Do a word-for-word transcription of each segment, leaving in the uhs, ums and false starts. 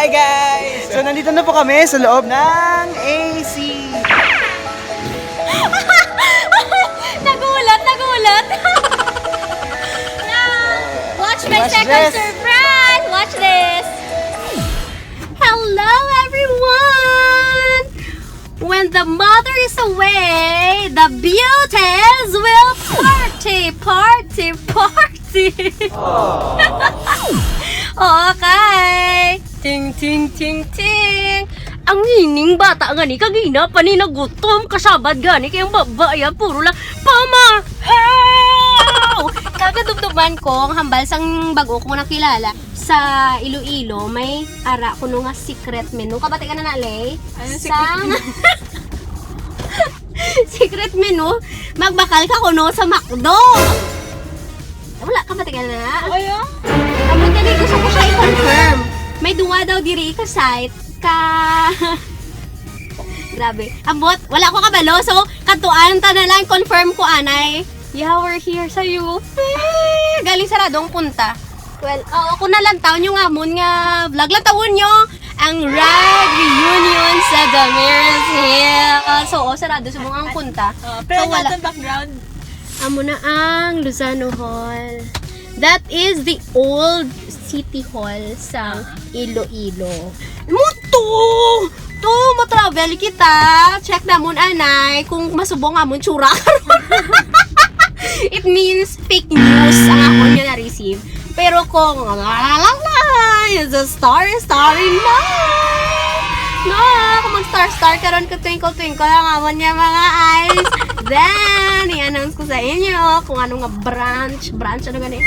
Hey guys! So nandito na po kami sa loob ng A C. Nagulat, nagulat. Watch my Watch second this. Surprise! Watch this! Hello, everyone! When the mother is away, the beauties will party, party, party. Okay. Ting, ting, ting, ting. Ang ining bata nga ni, kagina pa ni nagutom, kasabad gani kay ang baba ya puro lang pamahaw. Kagadumduman ko ang hambal sang bag-o ko nakilala sa Iloilo, may ara kuno nga secret menu. Kabati ka na na, Lay? Ano Sang secret menu? Secret menu, magbakal ka kuno sa McDo. Wala ka ba, tingnan na? Ayo. Amo gani, gusto ko siya i-confirm. May duwa daw diri ka site ka. Grabe. Ambot, wala ko kabalo. So, kadtuan ta na lang, confirm ko anay. Yeah, we're here sa U P. Galing sarado ang punta. Well, oo, kung nalantaw nyo nga amon nga vlog, lantawon nyo ang Rag Reunion sa Damiris Hill. So, oh, sarado subong ang punta. Oh, pero So, wala. Natong background. Amo na ang Lozano Hall. That is the old city hall sa Ah. Iloilo. Muto! To, mo-travel kita. Check namon, anay, kung masubong amon tsura karon. It means fake news ang akon nga na-receive. Pero kung, la, la, la, la, it's a starry, starry night. No, kung mag-star-star karon ka, twinkle-twinkle ang amon nga mga eyes, then i-announce ko sa inyo kung ano nga branch, branch, ano gani?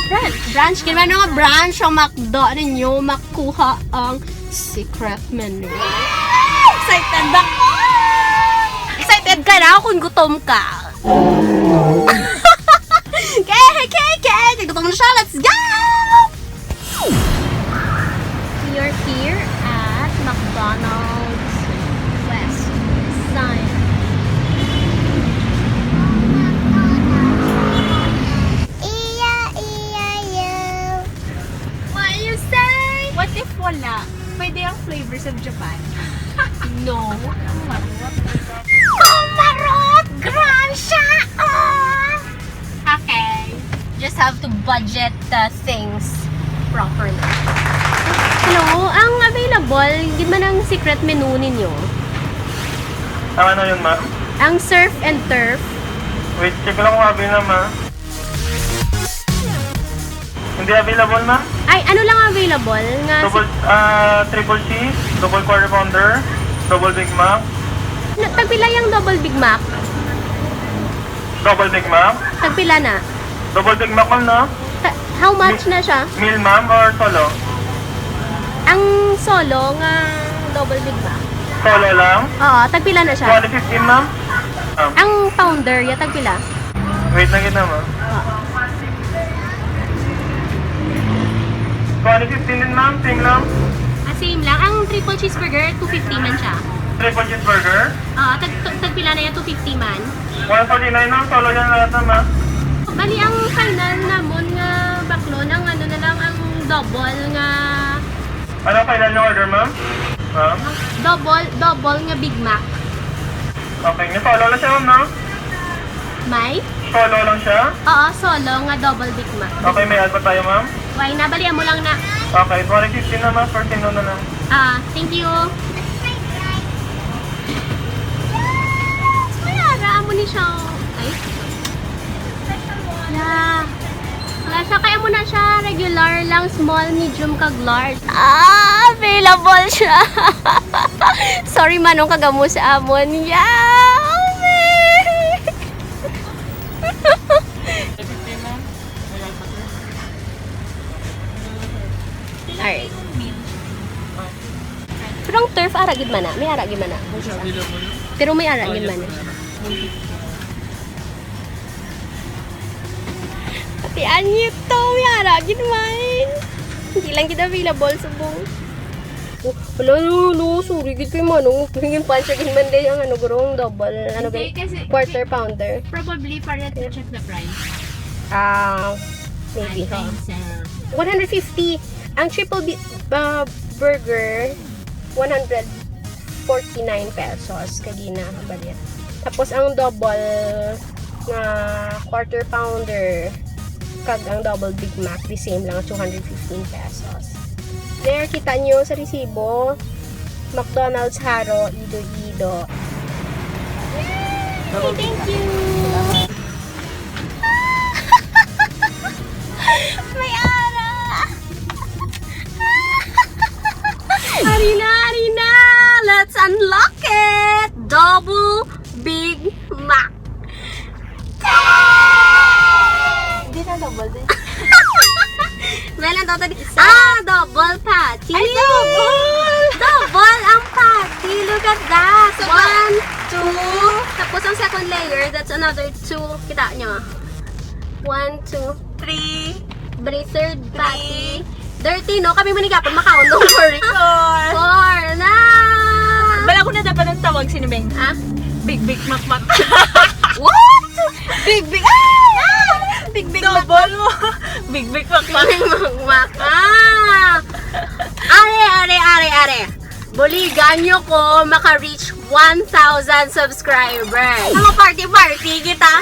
Branch. Branch, kung ano nga branch ang McDo ninyo makuha ang secret menu. Excited ba ko? Excited ka na kung gutom ka? Okay, okay, okay. Kay gutom na siya. Let's go! We are here at McDonald's West Side. Iya, iya, yo. What you say? What if wala? Pwede ang flavors of Japan. No. Ang marot. Ang marot! Gransya! Oh! Okay. Just have to budget the things properly. Hello, ang available, gid man ang secret menu ninyo? Ang ano yun, ma'am? Ang surf and turf. Wait, check lang kung available, ma'am. Hindi available, ma'am? Ay, ano lang available nga Double, ah, triple cheese, double quarter pounder, double Big Mac. Na, tagpila yung double Big Mac? Double Big Mac? Tagpila na? Double Big Mac, ma'am, no? Ta-, how much na siya? Meal, ma'am, or solo? Ang solo nga double Big Mac. Solo lang? Oo, tagpila na siya? Two hundred fifteen, ma'am. Ma'am. Ang pounder, ya tagpila? Wait lang kita, ma'am. Two hundred fifteen din, ma'am. Same lang. Ah, same lang. Ang triple cheeseburger, two fifty man siya. Triple cheeseburger? Ah, tag-, tag-, tagpila na yan, two fifty man. One forty-nine, ma'am. Solo yan lahat, ma'am, ah. Bali, ang final namon nga baklon, ang ano na lang, ang double nga Ano ang kailan yung order, ma'am? Ma'am? Double, double nga Big Mac. Okay, may solo lang siya, ma'am, no? May? Solo lang siya? Oo, solo nga double Big Mac. Okay, may add pa tayo, ma'am? Why na? Balian mo lang na. Okay, two hundred fifty na, ma'am. First sino na lang. Ah, thank you. Yes! May ara, amo ni siya. Ay. Yeah. Wala siya. Kaya mo na siya, regular lang, small, medium, kag large. Ah, available siya. Sorry, manong, kagamo sa amon. Yummy! Alright. Pero ang turf, ara gid man na. May ara gid man na. Pero may ara gid man na. Ate Anito, may ara gid man. Hindi lang gid available subong. Oh, wala, no, no, sorry gid kay manong. Yung pansya gid man day ang ano, guro, ang double, ano, Hindi, gid, kasi quarter pounder. Probably para to check the price. Ah, maybe, I huh? think so. One hundred fifty. Ang triple bi-, ah, burger, one hundred forty-nine pesos. Kagina, balit. Tapos ang double nga quarter pounder, kag ang double Big Mac, the same lang, two hundred fifteen pesos. There, kita nyo sa resibo, McDonald's Haro, Ido-Ido. Yay! Thank you! May ara! Ari na, ari na! Let's unlock it! Double Big Mac! Hindi na double din. Meron to, tadi. Isa. Ah, double patty. Ay, double! Double ang patty. Look at that. So, one, two. Tapos ang second layer, that's another two. Kita nyo. One, two, three. Bracered patty. Dirty, no? Kami man ni gapon makaon, no? Four. Four na! Bala ko na dapat ang tawag, sino, Beng? Ha? Big Big Makmak. What? Big Big. Ah! Big Big Double mo. Big Big Makmak. Big Big Makmak. Ah! Are, are, are, are. Buligan nyo ko maka-reach one thousand subscribers. Sa mga party-party kita.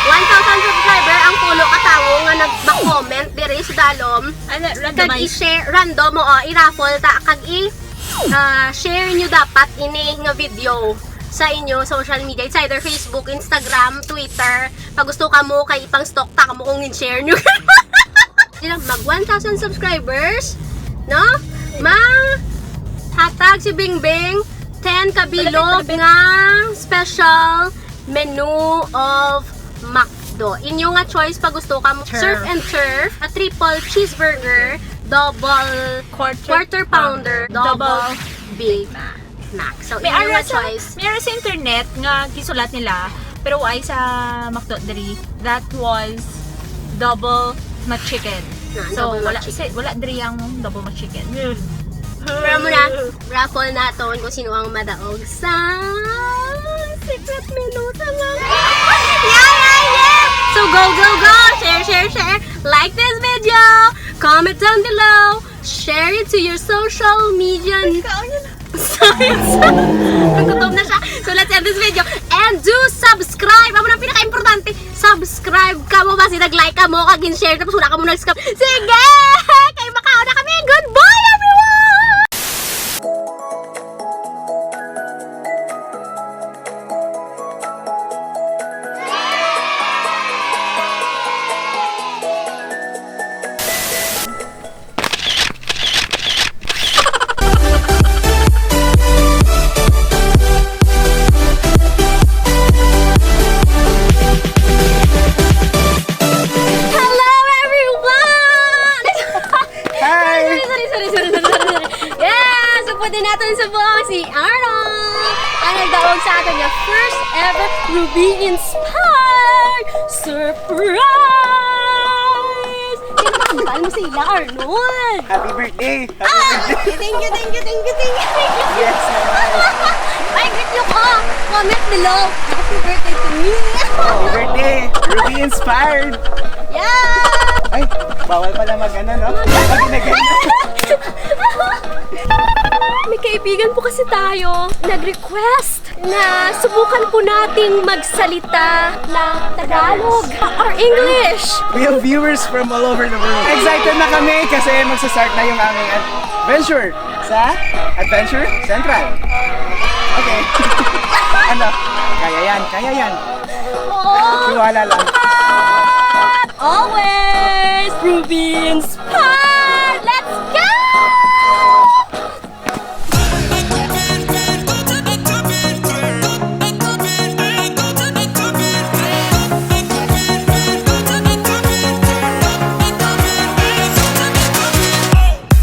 One thousand subscriber ang pulo ka tawo nga nagba-comment diri sa dalom. Ano, kag randomize? I-share, random, oo, i-raffle ta, kag i, ah, share nyo dapat ini nga video sa inyo social media. It's either Facebook, Instagram, Twitter. Pag gusto kamo, kay ipang-stalk ta kamo kung in-share nyo. Sila mag one thousand subscribers, no? Mahatag si Bingbing ten ka bilog nga special menu of McDo. Inyo nga choice pag gusto kamo. Surf and Turf, a triple cheeseburger, double quarter pounder, double Big Mac. So, inyo nga choice. May ara sa internet nga gisulat nila, pero wala sa McDo diri. That was double McChicken. So, wala diri ang double McChicken. Pero mo na, raffle naton kung sino ang madaog sa secret menu sa mga. Yeah, yeah, yeah! So, go, go, go! Share, share, share! Like this video! Comment down below! Share it to your social media. Sorry. Nagutom na siya. So, let's end this video. And do subscribe. Amo na ang pinaka-importante. Subscribe kamo ba? Si nag-like kamo, kag in-share, tapos wala kamo nag-subscribe. Sige! Kay makaon na kami. Goodbye, everyone! Hello, everyone! Hi! Sorry, sorry, sorry, sorry, sorry, sorry. Yeah! So, pwede natin subong si Arnold. Ang nagdaog sa aton nga first ever Ruby Inspired Surprise! Kinakanta mo sila, Arnold! Happy birthday! Ah! Thank you, thank you, thank you, thank you, thank you. Yes. Ay, greet nyo ko. Comment below. Happy birthday to me. Happy birthday. Ruby inspired. Yeah. Ay, bawal pala mag ano, no? Pag nag-, May kaibigan po kasi tayo nag-request na subukan po nating magsalita ng Tagalog or English. We have viewers from all over the world. Excited na kami kasi magsa-start na yung aming adventure sa Adventure Central. Okay. Ano? Kaya yan, kaya yan. Oo. Tiwala lang. Always Ruby Inspired! Let's go!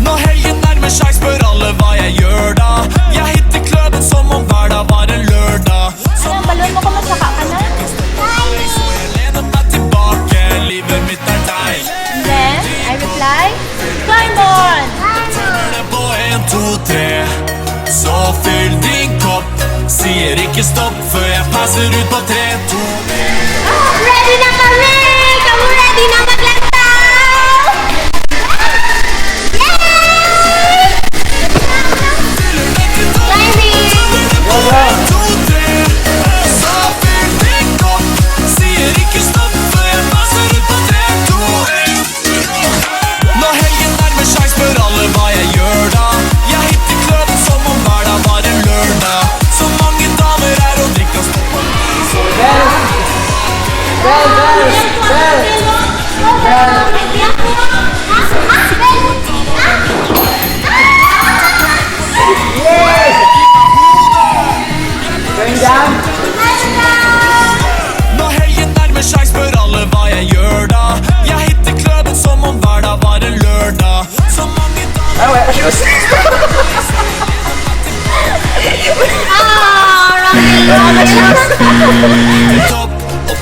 Når helgen nærmer seg, spør alle hva jeg gjør da. Jeg hitter klubben som om hver dag var en lørdag. Ano, balon mo kung masaka ka na? Lener meg tilbake, livet mitt er deg. Then I reply, come on! Tømmer det på en, to, tre. Så fyll din kopp. Sier ikke stopp før jeg passer ut på tre, to. Ready na kami! Kamo ready na maglantaw? Yay!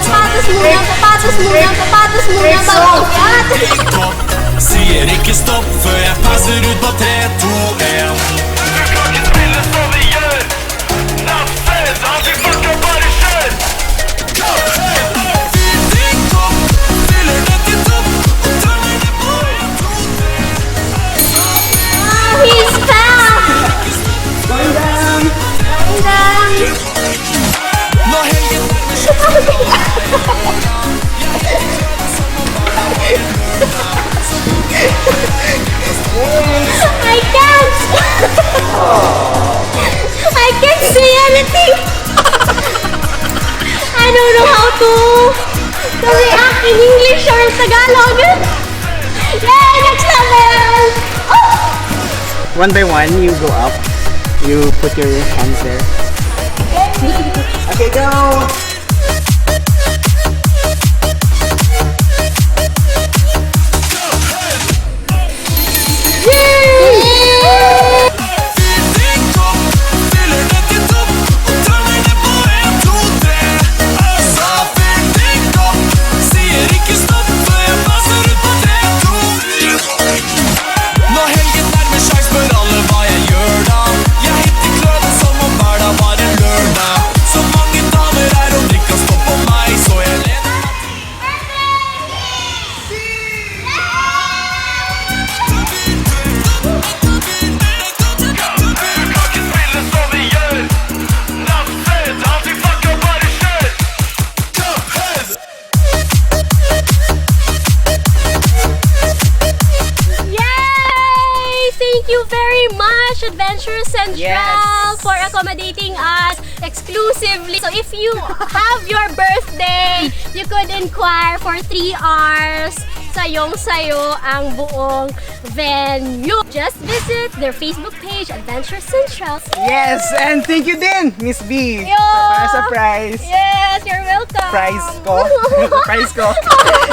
Sapatos muna, sapatos muna, sapatos muna, bago umakyat. Sier ikke stopp før jeg passer ut på tre, to, en. Du kan ikke spille som vi gjør. Nattfest, at vi fucker bare kjør. Ah, he's back! Going down! Going down! I can't! I can't say anything! I don't know how to, to react in English or Tagalog. Yay! Next level! Oh! One by one, you go up. You put your hands there. Okay, go! Yay! Thank you very much, Adventure Central, Yes. for accommodating us exclusively. So if you have your birthday, you could inquire for three hours. Sayong-sayo ang buong venue. Just visit their Facebook page, Adventure Central. Yes! And thank you din, Miss B! Yo! Para sa prize! Yes, you're welcome. Prize ko. Prize ko.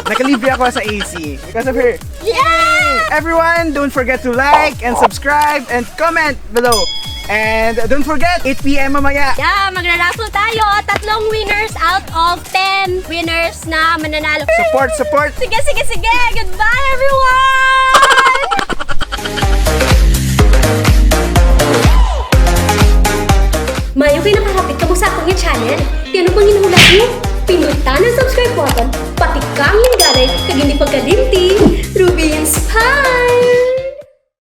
Nakalibre ako sa A C because of her. Yeah! Everyone, don't forget to like and subscribe and comment below. And don't forget, eight p.m. mamaya. Yeah, magra-raffle tayo. Tatlong winners out of ten winners na mananalo. Support, support. Sige, sige, sige. Goodbye, everyone! Mayo kay nakahapit kamo sa akon nga channel. Piano pang ginhulat mo? Pindutan ang subscribe button, patikang yung garay, kag hindi pagkalimti. Ruby Inspire!